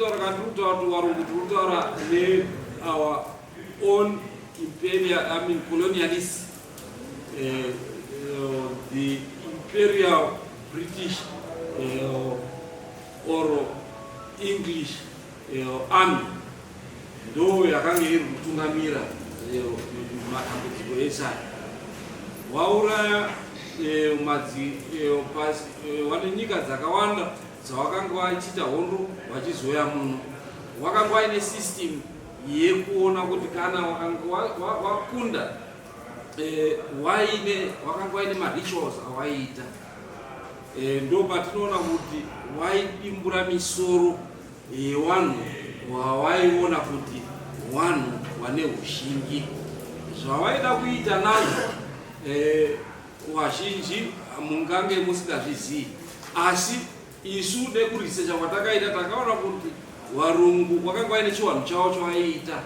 kutaura, kana tiri kutaura kuti varungu, tiri kutaura ne our own imperial, I mean colonialist, the Imperial British or English Army ndo yakanga iri kutungamira matambudziko ese aya. Wauraya madzi wane nyika dzakawanda dzawakanga vachiita hondo vachizoya muno. Wakanga waine system yekuona kuti kana wakanga wakunda, waine wakanga waine marituals awaiita. Ndo patinoona kuti waidimbura misoro yevanhu wawaiona kuti vanhu vane ushingi. Zvavaida kuita nazvo, vazhinji mungange musingazvizii, asi isu nekuresearcha kwatakaita takaona kuti varungu vakanga vaine chiwanhu chavo chavaiita,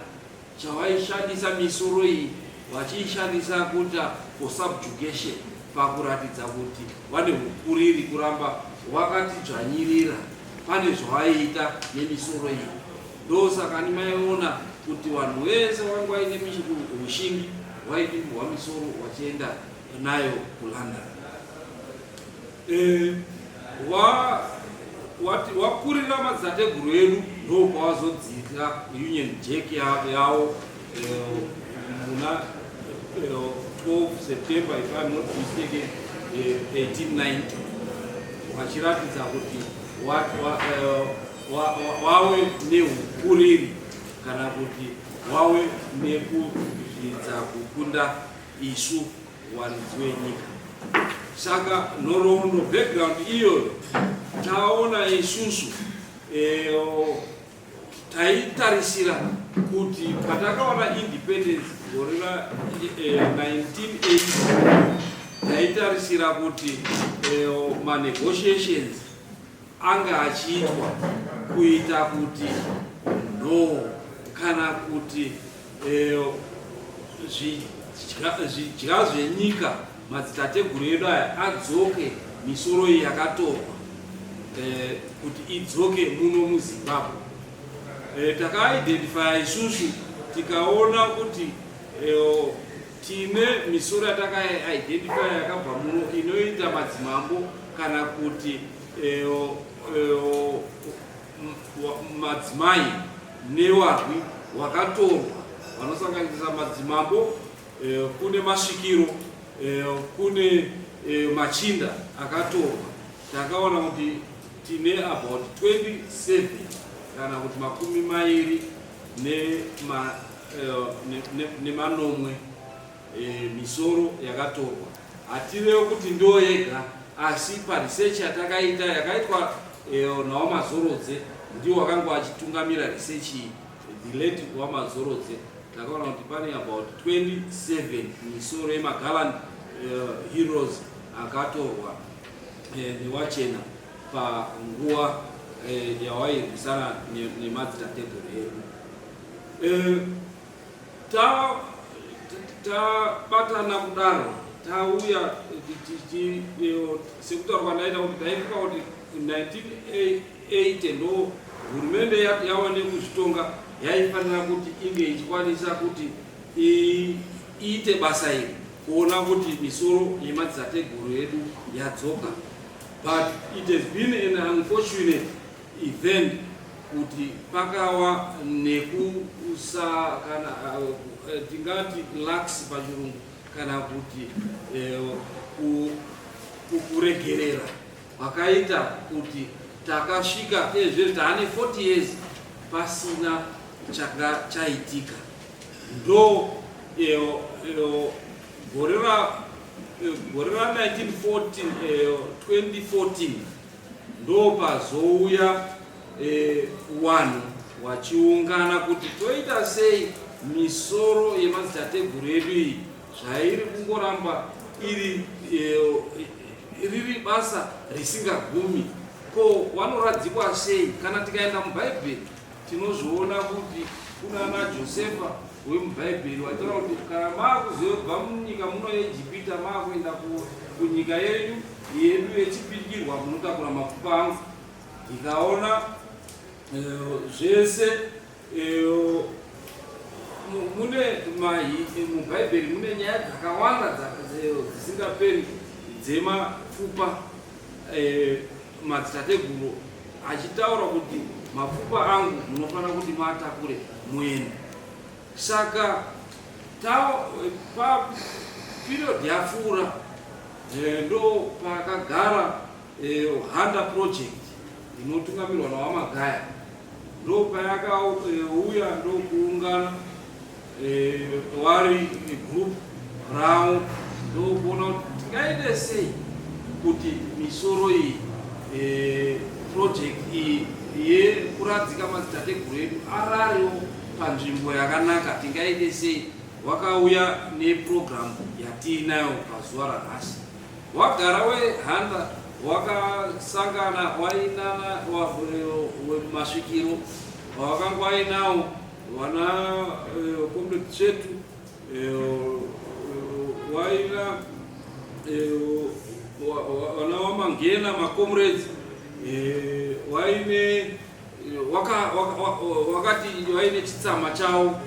chavaishandisa misoro iyi, vachiishandisa kuita for subjugation, pakuratidza kuti vane ukuriri, kuramba wakatidzvanyirira. Pane zvavaiita nemisoro iyi. Ndosaka ndimaiona kuti vanhu vese vakanga vaine ushingi vaidimburwa misoro vachienda nayo kuLondon. Wakurira madzitateguru edu, ndopavazodzika Union Jack yavo muna 12 September, if I'm not mistaken, 1890, vachiratidza kuti wawe neukuriri kana kuti wawe nekuzvidza kukunda isu varidzi venyika. Saka nhoroondo, background iyoyo taona isusu, taitarisira kuti patakawana independence gore ra1980, taitarisira kuti manegotiations anga achiitwa kuita kuti no kana kuti zvidya zvenyika, madzitateguru edu aya adzoke, misoro iyi yakatorwa kuti idzoke muno muZimbabwe. Takaidentifya isusu, tikaona kuti tine misoro yatakaidentifya yakabva muno, inoita madzimambo kana kuti madzimai newarwi wakatorwa, vanosanganisa madzimambo, kune masvikiro, kune machinda akatorwa. Takaona kuti tine about 27 kana kuti 27 misoro yakatorwa. Hatirewo kuti ndo yega, asi paresearch yatakaita, yakaitwa naWamazorodze, ndiwo wakanga wachitungamira research iyi, the late Wamazorodze, takaona kuti pane about 27 misoro yemagallant heroes akatorwa newachena panguva yawairwisana nemadzitateguru edu. Tabatana kudaro, tauya sekutaura kwandaita kuti taifunga kuti 1980 ndo hurumende yava nekuzvitonga, yaifanira kuti inge ichikwanisa kuti iite basa iri, kuona kuti misoro yemadzitateguru edu yadzoka. But it has been an unfortunate event kuti pakawa nekusa kana tingati lax pachirungu, kana kuti kuregerera kwakaita kuti takasvika ezvezvi taane 40 years pasina changa chaitika. Ndo gore ra1914, 2014, ndo pazouya vanhu vachiungana kuti toita sei misoro yemadzitateguru edu iyi, zvairi kungoramba iri riri basa risingagumi. Ko vanoradzikwa sei? Kana tikaenda mubhaibheri, tinozviona kuti kuna ana Josefa wemubhaibheri waitaura kuti kana maakuzobva munyika muno yeIjipita, maakuenda kunyika yenyu yedu yechipikirwa, munotakura mapfupa angu. Ndikaona Zvese mune mubhaibheri mune nyaya dzakawanda dzisingaperi dzemapfupa madzitateguru achitaura kuti mapfupa angu munofanira kuti maatakure muende. Saka paperiod yapfuura ndo pakagara Handa Project inotungamirwa naVaMagaya ndopayakauya ndokuungana wari group ravo ndokuona kuti tingaite sei kuti misoro iyi, project iyi yekuradzika madzitateguru edu ararewo panzvimbo yakanaka, tingaite sei. Wakauya neprogramu yatiinayo pazuva ranhasi. Wagara wehanda wakasangana wainana masvikiro wawakanga wainawo vana Comrade Tsvetu, waina vana waMangena, macomrades waine wakati waine chitsama chavo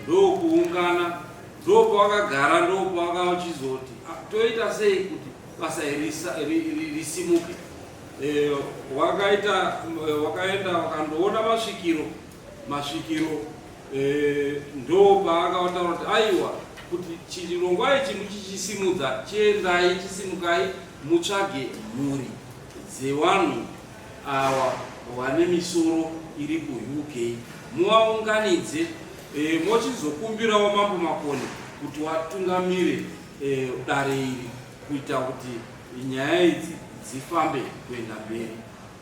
ndokuungana, ndopawakagara, ndopawakachizoti, "Ah, toita sei kuti basa iri risimuke?" Wakaita wakaenda wakandoona masvikiro, ndo paakataura kuti aiwa, kuti chirongwa ichi muchichisimudza, chiendai, chisimukai mutsvage mhuri dzevanhu ava vane misoro iri kuUK, muvaunganidze, mochizokumbirawo Mambo Makoni kuti watungamire dare iri kuita kuti nyaya idzi dzifambe kuenda mberi.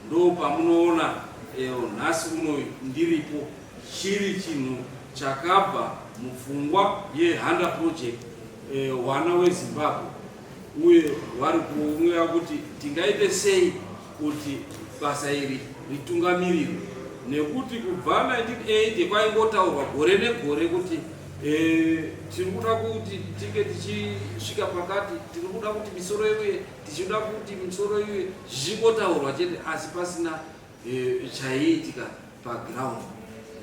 Ndo pamunoona nhasi uno ndiripo. Chiri chinhu chakabva mupfungwa yeHanda Project, wana weZimbabwe uye vari kuuya kuti tingaite sei kuti basa iri ritungamirirwe, nekuti kubva 1980 kwaingotaurwa gore negore kuti tiri kuda kuti tinge tichisvika pakati, tiri kuda kuti misoro iuye, tichida kuti misoro iuye, zvichingotaurwa chete asi pasina chaiitika paground.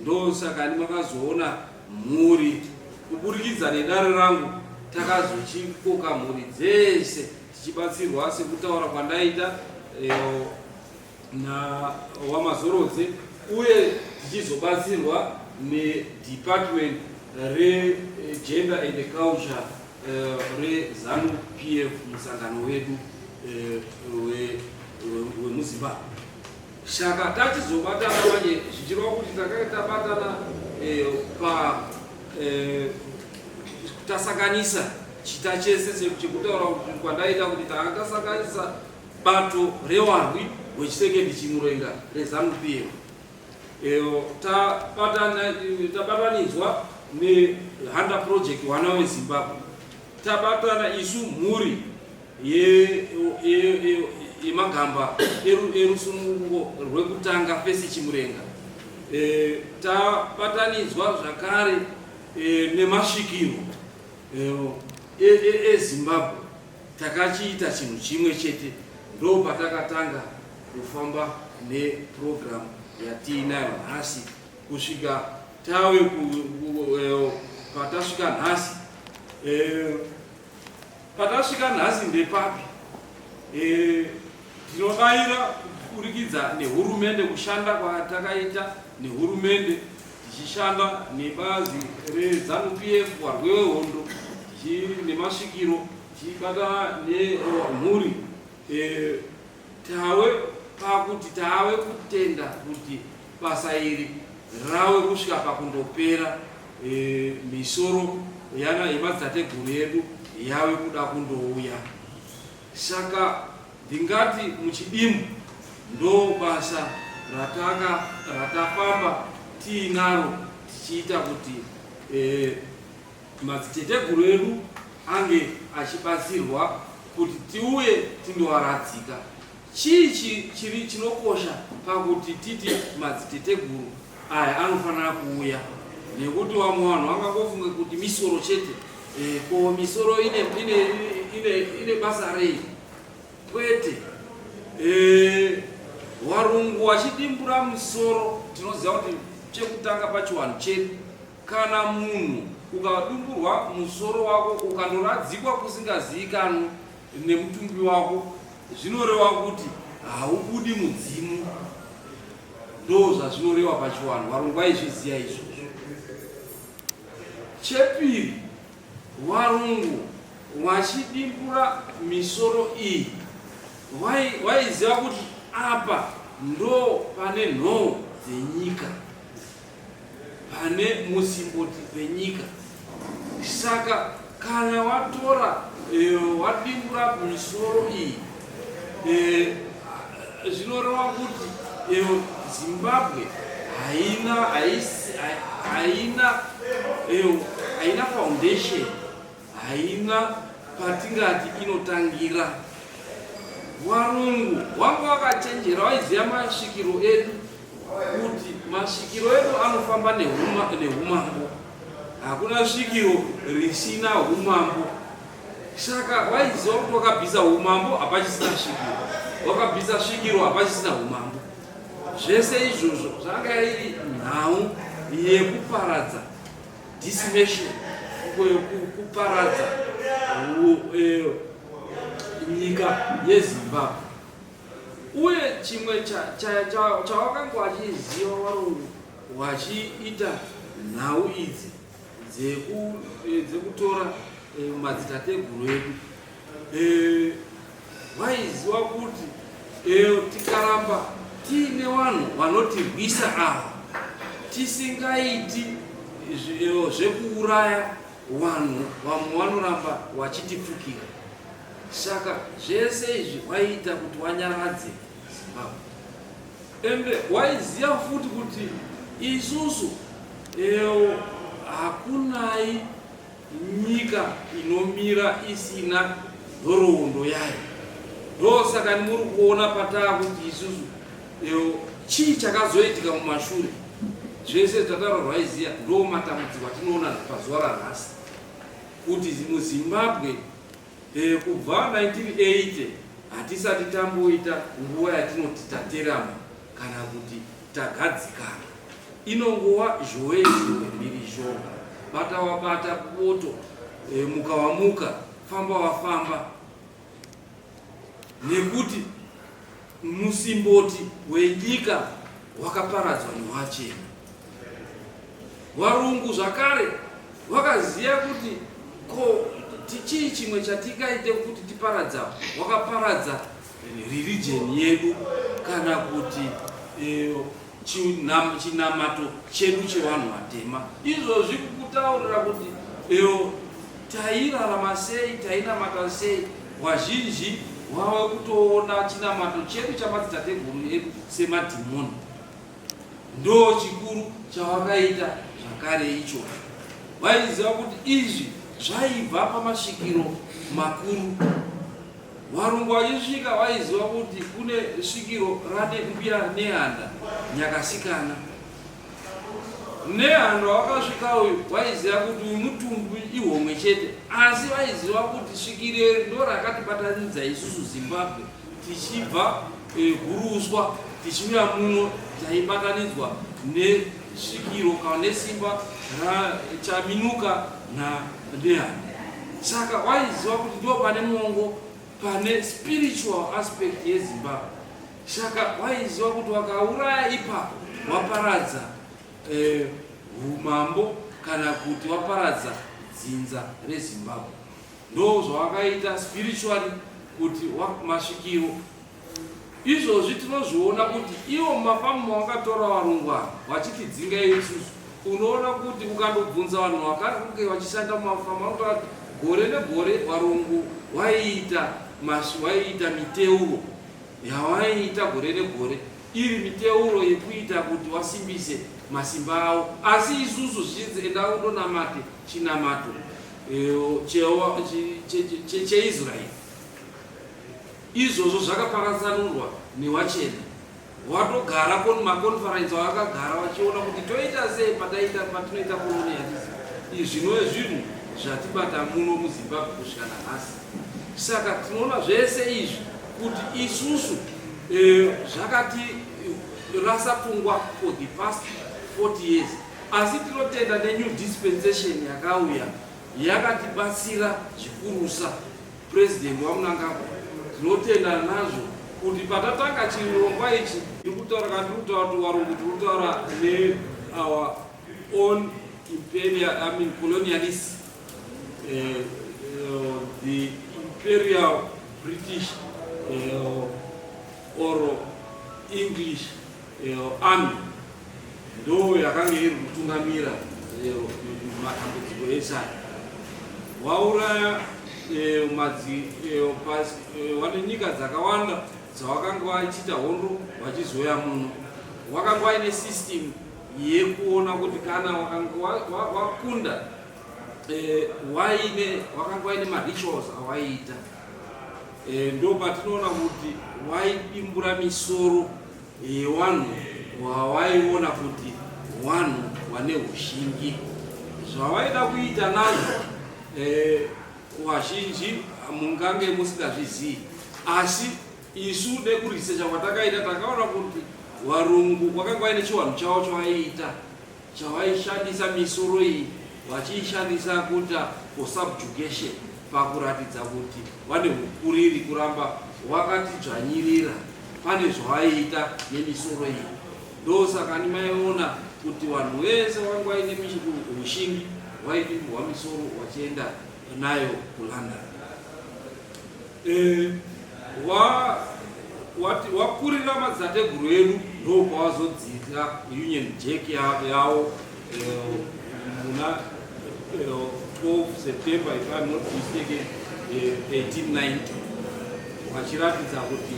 Ndosaka ni makazoona mhuri kuburikidza nedare rangu takazochikoka mhuri dzese tichibatsirwa sekutaura kwandaita naWamazorodze, uye tichizobatsirwa nedepartment regender and culture reZANU PF, musangano wedu wemuZimbabwe. Saka tachizobatana manje, zvichireva kuti takanga tabatana pa tasanganisa chita chese chekutaura kwandaita kuti tanga tasanganisa bato rewarwi weChisekedi Chimurenga reZANU PF, tabatanidzwa neHanda Project wana weZimbabwe, tabatana isu mhuri yemagamba erusununguko rwekutanga Fesi Chimurenga, tabatanidzwa zvakare nemasvikiro eZimbabwe, takachiita chinhu chimwe chete. Ndo patakatanga kufamba neprogramu yatiinayo nhasi kusvika tave patasvika nhasi. Patasvika nhasi ndepapi? Tinobayira kuburikidza nehurumende, kushanda kwatakaita nehurumende, tichishanda nebazi reZANU PF, warwi wehondo, nemasvikiro, tichibatana nemhuri, tave pakuti tave kutenda kuti basa iri rave kusvika pakundopera. Misoro yana yemadzitateguru edu yave kuda kundouya. Saka ndingati muchidimbu ndo basa rataka ratafamba tiinaro tichiita kuti madziteteguru edu ange achibatsirwa kuti tiuye tindoaradzika. Chii chiri chinokosha pakuti titi madziteteguru aya anofanira kuuya? Nekuti vamwe vanhu vangangofunge kuti misoro chete. Ko misoro ine basa rei? Kwete. Warungu wachidimbura musoro, tinoziva kuti chekutanga pachiwanhu chedu, kana munhu ukadumburwa musoro wako ukandoradzikwa kusingazivikanwi nemutumbi wako, zvinoreva kuti haubudi mudzimu. Ndo zvazvinoreva pachiwanhu. Varungu vaizviziva izvozvo. Chepiri, varungu vachidimbura misoro iyi vaiziva kuti apa ndo pane nhoo dzenyika, pane musimboti penyika. Saka kana watora wadimbura misoro iyi, zvinoreva kuti Zimbabwe haina haina haina foundation, haina patingati inotangira. Warungu wanga wakachenjera, waiziva masvikiro edu, kuti masvikiro edu anofamba nehumambo. Hakuna svikiro risina umambo. Saka waiziva kuti wakabvisa umambo hapachisina svikiro, wakabvisa svikiro hapachisina umambo. Zvese izvozvo zvanga iri nhau yekuparadza, decimation, kuparadza nyika yeZimbabwe. Uye chimwe chawakanga wachiziva warungu wachiita nhau idzi dzekutora madzitateguru edu, vaiziva kuti tikaramba tiine vanhu vanotirwisa ava, tisingaiti zvekuuraya vanhu, vamwe vanoramba vachitipfukira. Saka zvese izvi waiita kuti wanyaradze Zimbabwe. Ende waiziva futi kuti isusu hakunai nyika inomira isina nhoroondo yayo. Ndosaka muri kuona pataa kuti isusu chii chakazoitika mumashure, zvese zvataura rwaiziva. Ndo matambudziko atinoona pazuva ranhasi, kuti muZimbabwe kubva 1980 hatisati tamboita nguva yatinoti taterama kana kuti tagadzikana. Inongova zhowe zhowe, mhirizhonga, bata wabata boto, muka wamuka, famba wafamba, nekuti musimboti wenyika wakaparadzwa newachena. Varungu zvakare vakaziva kuti ko chii chimwe chatikaite kuti tiparadza. Wakaparadza religion yedu, kana kuti chinamato chedu chevanhu vatema. Izvozvi kukutaurira kuti tairarama sei, tainamata sei, wazhinji wave kutoona chinamato chedu chamadzitateguru edu semadhimoni. Ndo chikuru chawakaita zvakare ichocho. Vaiziva kuti izvi zvaibva pamasvikiro makuru. Varungu vachisvika vaiziva kuti kune svikiro rane Mbuya Nehanda, Nyakasikana. Nehanda wakasvika uyu, vaiziva kuti uyu mutumbi ihomwe chete, asi vaiziva kuti svikiro iri ndo rakatibatanidza isusu Zimbabwe tichibva Guruswa tichiuya muno. Taibatanidzwa nesvikiro kana nesimba raChaminuka naNehanda. Saka waiziva kuti ndo pane mwongo, pane spiritual aspect yeZimbabwe. Saka waiziva kuti wakauraya ipapo waparadza umambo kana kuti waparadza dzinza reZimbabwe. Ndo zvawakaita spiritually kuti masvikiro. Izvozvi tinozviona kuti ivo mumafamu mawakatora varungu ava vachitidzinga isusu, unoona kuti ukandobvunza vanhu vakange vachishanda mumafamu, vanotaura kuti gore negore varungu waiita miteuro yawaiita gore negore, iri miteuro yekuita kuti wasimbise masimba avo. Asi isusu zvichinzi enda undonamate chinamato cheIsraeri, izvozvo zvakaparatsanurwa newachena. Watogara maconference wakagara vachiona kuti toita sei pataita patinoita colonialism. Izvi zvinove zvinhu zvatibata muno muZimbabwe kusvika nanhasi. Saka tinoona zvese izvi kuti isusu Zvakati rasa pfungwa for the past 40 years, asi tinotenda nenew dispensation yakauya, yakatibatsira zvikurusa. President waMnangagwa, tinotenda nazvo kuti patatanga chirongwa ichi, tiri kutaura, kana tiri kutaura kuti varungu, tiri kutaura neour own imperial, I mean colonialist, the Imperial British or English Army, ndo yakanga iri kutungamira matambudziko ese aya. Wauraya madzi wane nyika dzakawanda dzawakanga vachiita hondo vachizoya muno. Wakanga waine system yekuona kuti kana wakanga wakunda, waine wakanga waine marituals awaiita. Ndo patinoona kuti waidimbura misoro yevanhu wawaiona kuti vanhu vane ushingi. Zvavaida kuita nazvo, vazhinji mungange musingazvizii, asi isu nekuresearcha kwatakaita takaona kuti varungu vakanga vaine chiwanhu chavo chavaiita, chavaishandisa misoro iyi, vachiishandisa kuita for subjugation, pakuratidza kuti vane ukuriri, kuramba wakatidzvanyirira. Pane zvavaiita nemisoro iyi. Ndosaka nimaiona kuti vanhu vese vanga vaine ushingi vaidimburwa misoro vachienda nayo kuLondon. Wakurira madzitateguru edu, ndopavazodzika Union Jack yavo muna 12 September, if I'm not mistaken, 1890, vachiratidza kuti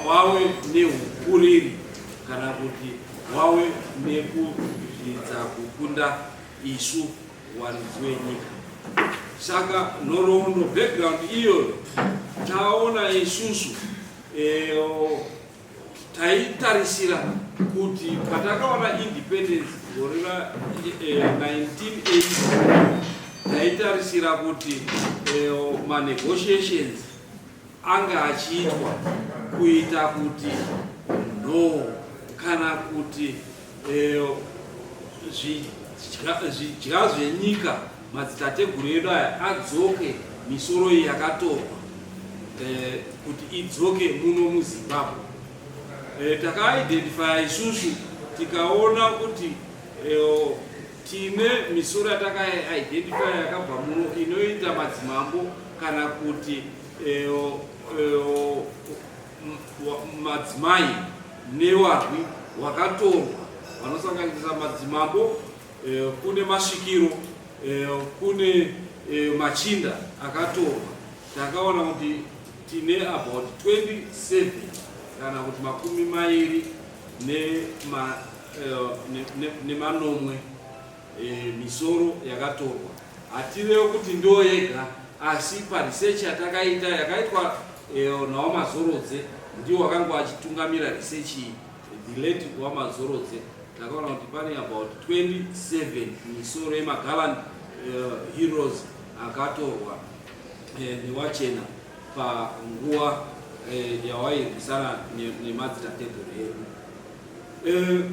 wave neukuriri kana kuti wave nekuzvidza kukunda isu varidzi venyika. Saka nhoroondo, background iyoyo taona isusu, taitarisira kuti patakawana independence gore ra1980, taitarisira kuti manegotiations anga achiitwa kuita kuti no kana kuti zvidya zvenyika, madzitateguru edu aya adzoke, misoro iyi yakatorwa kuti idzoke muno muZimbabwe. Takaidentifya isusu, tikaona kuti tine misoro yatakaidentifya yakabva muno, inoita madzimambo kana kuti madzimai newarwi wakatorwa, vanosanganisa madzimambo, kune masvikiro, kune machinda akatorwa. Takaona kuti tine about 27 kana kuti 27 misoro yakatorwa. Hatirewo kuti ndo yega, asi paresearch yatakaita, yakaitwa naWamazorodze, ndiwo wakanga wachitungamira research iyi, the late Wamazorodze, takaona kuti pane about 27 misoro yemagallant heroes akatorwa newachena panguva yawairwisana nemadzitateguru edu.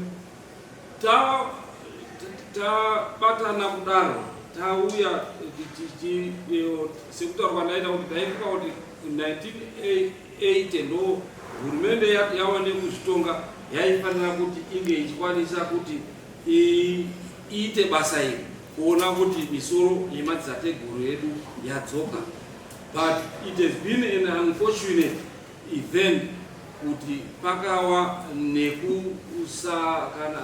Tabatana kudaro, tauya sekutaura kwandaita kuti taifunga kuti 1980 ndo hurumende yava nekuzvitonga, yaifanira kuti inge ichikwanisa kuti iite basa iri, kuona kuti misoro yemadzitateguru edu yadzoka. But it has been an unfortunate event kuti pakawa nekusa kana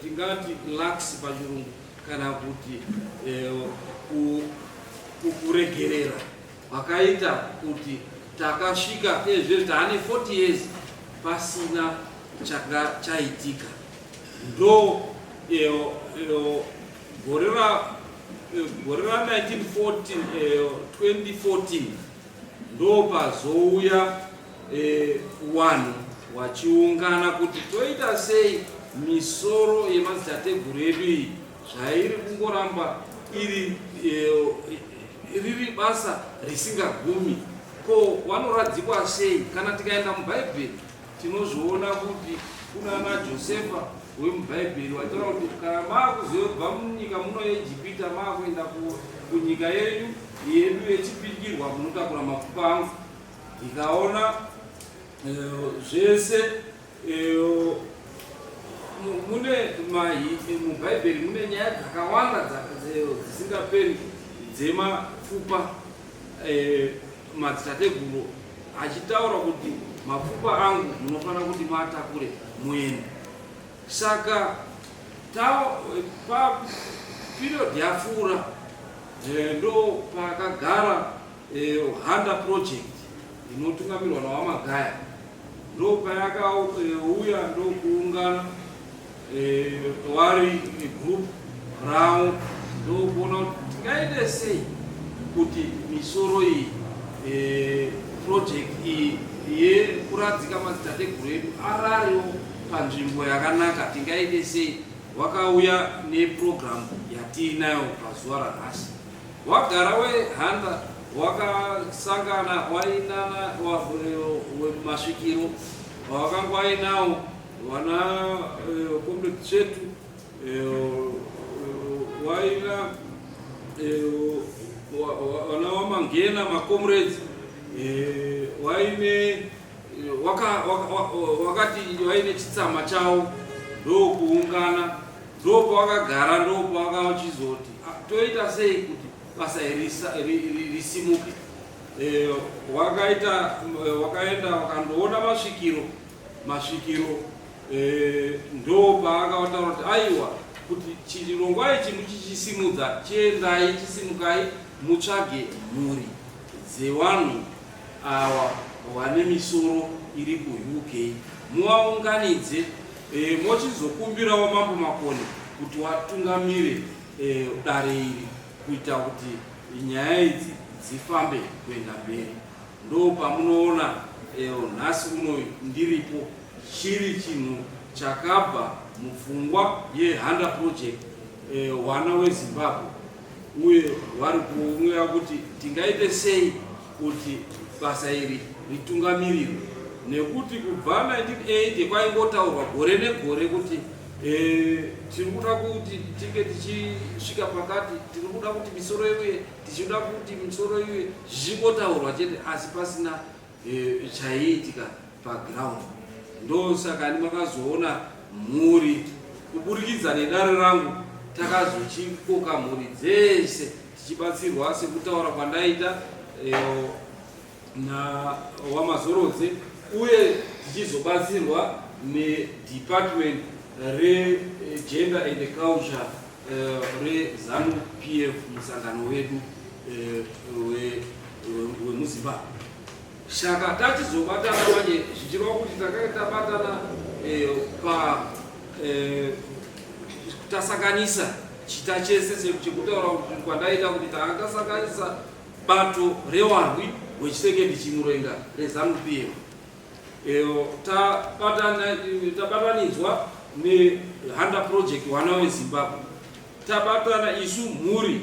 tingati lax pachirungu, kana kuti kuregerera kwakaita kuti takasvika ezvezvi taane 40 years pasina changa chaitika. Ndo gore ra1914, 2014, ndo pazouya vanhu vachiungana kuti toita sei misoro yemadzitateguru edu iyi, zvairi kungoramba iri riri basa risingagumi. Ko vanoradzikwa sei? Kana tikaenda muBhaibheri tinozviona kuti kuna ana Josefa wemuBhaibheri vataura kuti kana maakuzobva munyika muno yeIjipita maakuenda kunyika yenyu yedu yechipikirwa munotakura mapfupa angu. Ndikaona zvese mune mubhaibheri mune nyaya dzakawanda dzisingaperi dzemapfupa madzitateguru achitaura kuti mapfupa angu munofanira kuti maatakure muende. Saka paperiod yapfuura ndo pakagara Handa project inotungamirwa naWamagaya ndopayakauya ndokuungana wari group ravo ndokuona kuti tingaite sei kuti misoro iyi project iyi yekuradzika madzitateguru edu ararewo panzvimbo yakanaka tingaite sei. Wakauya neprogram yatiinayo pazuva ranhasi. Wagara wehanda wakasangana wainana wemasvikiro wawakanga wainawo wana Comrade Tsvetu waina wana wamangena macomrades waine wakati waine chitsama chawo ndokuungana ndopawakagara ndopawakachizoti ah, toita sei kuti basa iri risimuke. Wakaita wakaenda wakandoona masvikiro masvikiro ndopaakataura kuti aiwa kuti chirongwa ichi muchichisimudza chiendai chisimukai mutsvage mhuri dzevanhu awa wane misoro iri kuUK muwaunganidze mochizokumbirawo Mambo Makoni kuti watungamire dare iri kuita kuti nyaya idzi dzifambe kuenda mberi. Ndopamunoona nhasi uno ndiripo chiri chinhu chakabva mupfungwa yeHanda Project wana weZimbabwe uye vari kuunga kuti tingaite sei kuti basa iri ritungamirirwe nekuti kubva 1980 kwaingotaurwa gore negore kuti tiri kuda kuti tinge tichisvika pakati, tiri kuda kuti misoro iuye, tichida kuti misoro iuye, zvichingotaurwa chete asi pasina chaiitika paground. Ndosaka makazoona mhuri kuburikidza nedare rangu takazochikoka mhuri dzese tichibatsirwa sekutaura kwandaita na Wamazorodze uye tichizobatsirwa nedepartment regender and culture reZanu PF musangano wedu wemuZimbabwe. Saka tachizobatana manje zvichireva kuti takanga tabatana pa tasanganisa chita chese chekutaura kwandaita kuti tanga tasanganisa bato rewarwi wechisekendi chimurenga reZanu PF tabatanidzwa neHanda Project wana weZimbabwe, tabatana isu mhuri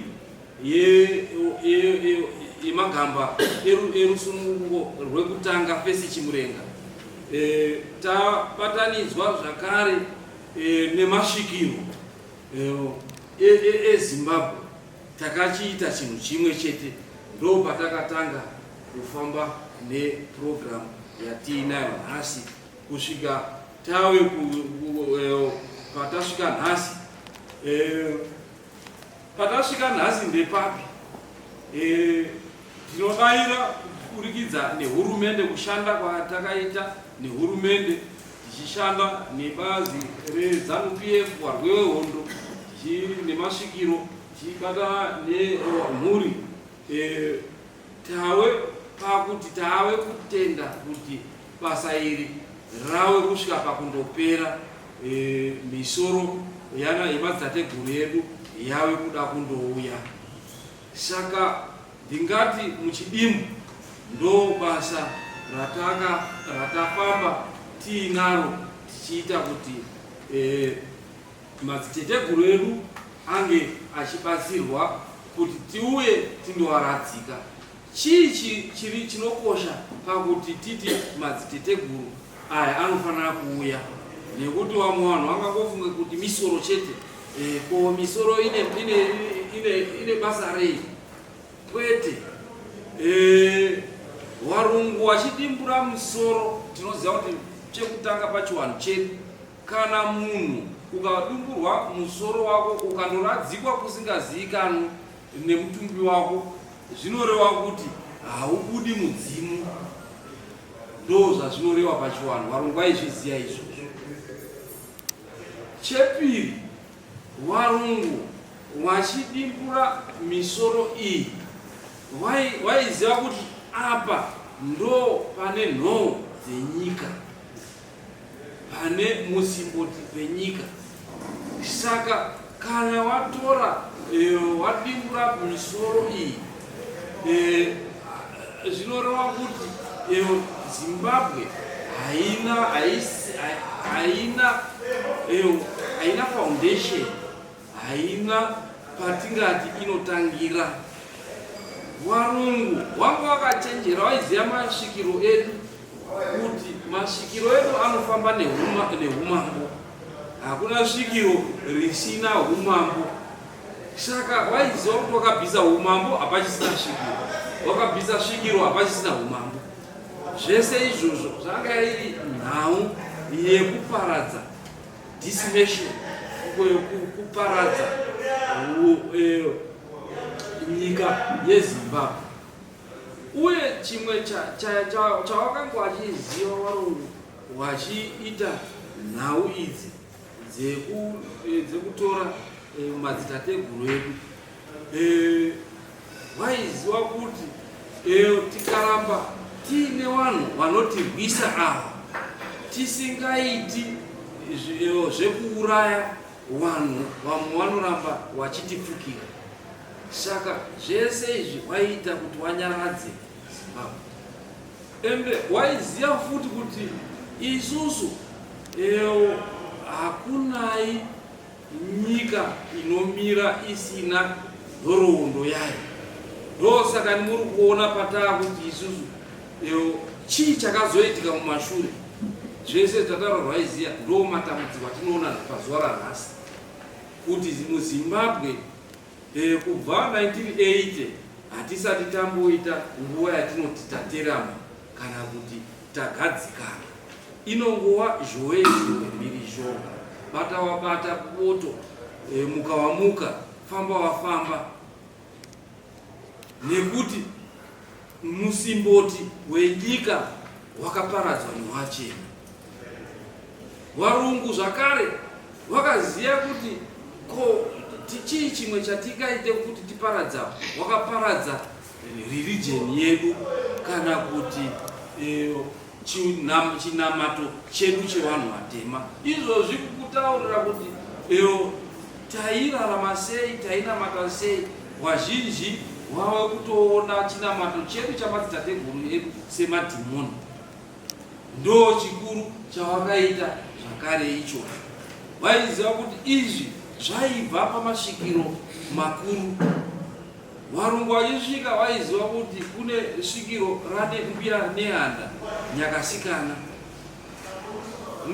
yemagamba erusununguko rwekutanga fesi chimurenga, tabatanidzwa zvakare nemasvikiro eZimbabwe, takachiita chinhu chimwe chete. Ndo patakatanga kufamba neprogram yatiinayo nhasi kusvika tave patasvika nhasi. Patasvika nhasi ndepapi? Tinodaira kuburikidza nehurumende, kushanda kwatakaita nehurumende tichishanda nebazi reZanu PF warwi wehondo nemasvikiro tichibatana nemhuri, tawe pakuti tave kutenda kuti basa iri rave kusvika pakundopera, misoro yana yemadzitateguru edu yave kuda kundouya. Saka ndingati muchidimbu ndo basa rataka ratafamba tiinaro tichiita kuti madziteteguru edu ange achibatsirwa kuti tiuye tindoaradzika. Chii chiri chinokosha pakuti titi madziteteguru aya anofanira kuuya? Nekuti vamwe vanhu vangangofunge kuti misoro chete. E, ko misoro ine, ine, ine, ine basa rei? Kwete. E, warungu wachidimbura musoro, tinoziva kuti chekutanga pachiwanhu chedu kana munhu ukadumburwa musoro wako ukandoradzikwa kusingazivikanwi nemutumbi wako zvinoreva kuti haubudi mudzimu. Ndo zvazvinoreva pachiwanhu, varungu vaizviziva izvozvo. Chepiri, varungu vachidimbura misoro iyi vaiziva kuti apa ndo pane nhoo dzenyika, pane musimboti penyika. Saka kana watora wadimbura misoro iyi, zvinoreva kuti Zimbabwe haina haina haina foundation, haina patingati inotangira. Warungu wanga wakachenjera, waiziva masvikiro edu, kuti masvikiro edu anofamba nehumambo. Hakuna svikiro risina umambo. Saka waiziva kuti wakabvisa umambo hapachisina svikiro, wakabvisa svikiro hapachisina umambo. Zvese izvozvo zvanga iri nhau yekuparadza, decimation, kuparadza nyika yeZimbabwe. Uye chimwe chawakanga wachiziva warungu wachiita nhau idzi dzekutora madzitateguru edu, vaiziva kuti tikaramba tiine vanhu vanotirwisa ava, tisingaiti zvekuuraya vanhu, vamwe vanoramba vachitipfukira. Saka zvese izvi waiita kuti wanyaradze Zimbabwe. Ende waiziva futi kuti isusu hakunai nyika inomira isina nhoroondo yayo. Ndosaka muri kuona pataa kuti isusu chii chakazoitika mumashure, zvese zvataura rwaiziva. Ndo matambudziko atinoona pazuva ranhasi, kuti muZimbabwe kubva 1980 hatisati tamboita nguva yatinoti taterama kana kuti tagadzikana. Inongova zhowe zhowe, mhirizhonga, bata wabata boto, muka wamuka, famba wafamba, nekuti musimboti wenyika wakaparadzwa newachena. Varungu zvakare vakaziva kuti ko chii chimwe chatikaite kuti tiparadza, wakaparadza religion yedu kana kuti chinamato chedu chevanhu vatema. Izvozvi kukutaurira kuti tairarama sei, tainamata sei, wazhinji wave kutoona chinamato chedu chamadzitateguru edu semadhimoni. Ndo chikuru chawakaita zvakare ichocho. Vaiziva kuti izvi zvaibva pamasvikiro makuru. Varungu vachisvika vaiziva kuti kune svikiro rane Mbuya Nehanda, Nyakasikana.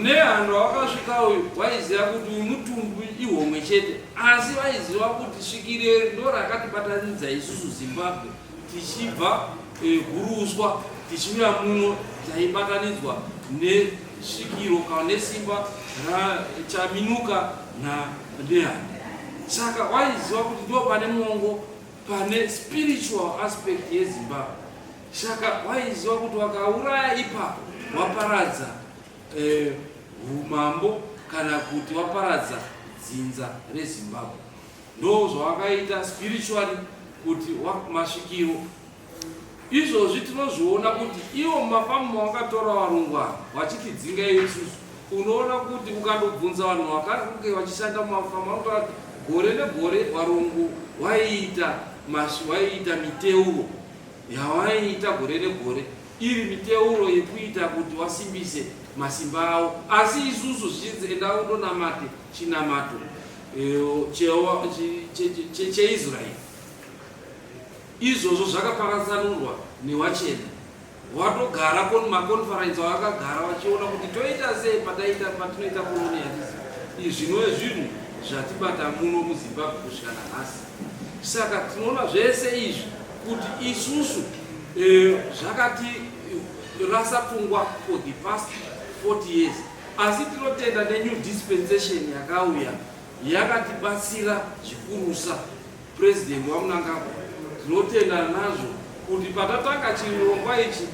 Nehanda wakasvika uyu waiziva kuti uyu mutumbi ihomwe chete, asi vaiziva kuti svikiro iri ndo rakatibatanidza isusu Zimbabwe tichibva Guruswa tichiuya muno, taibatanidzwa nesvikiro kana nesimba raChaminuka naNehanda. Saka waiziva kuti ndo pane mwongo, pane spiritual aspect yeZimbabwe. Saka waiziva kuti wakauraya ipapo waparadza umambo kana kuti waparadza dzinza reZimbabwe. Ndo zvawakaita spiritually kuti masvikiro. Izvozvi tinozviona kuti ivo mumafamu mawakatora varungu ava vachitidzinga isusu, unoona kuti ukandobvunza vanhu vakange vachishanda mumafamu, vanotaura kuti gore negore varungu waiita miteuro yawaiita gore negore, iri miteuro yekuita kuti wasimbise masimba avo. Asi isusu zvichinzi enda undonamate chinamato cheIsraeri. Izvozvo zvakaparatsanurwa newachena. Watogara maconference vakagara vachiona kuti toita sei pataita patinoita colonialism. Izvi zvinove zvinhu zvatibata muno muZimbabwe kusvika nanhasi. Saka tinoona zvese izvi kuti isusu zvakati rasa pfungwa for the past 40 years, asi tinotenda nenew dispensation yakauya, yakatibatsira zvikurusa. President waMnangagwa, tinotenda nazvo kuti patatanga chirongwa ichi.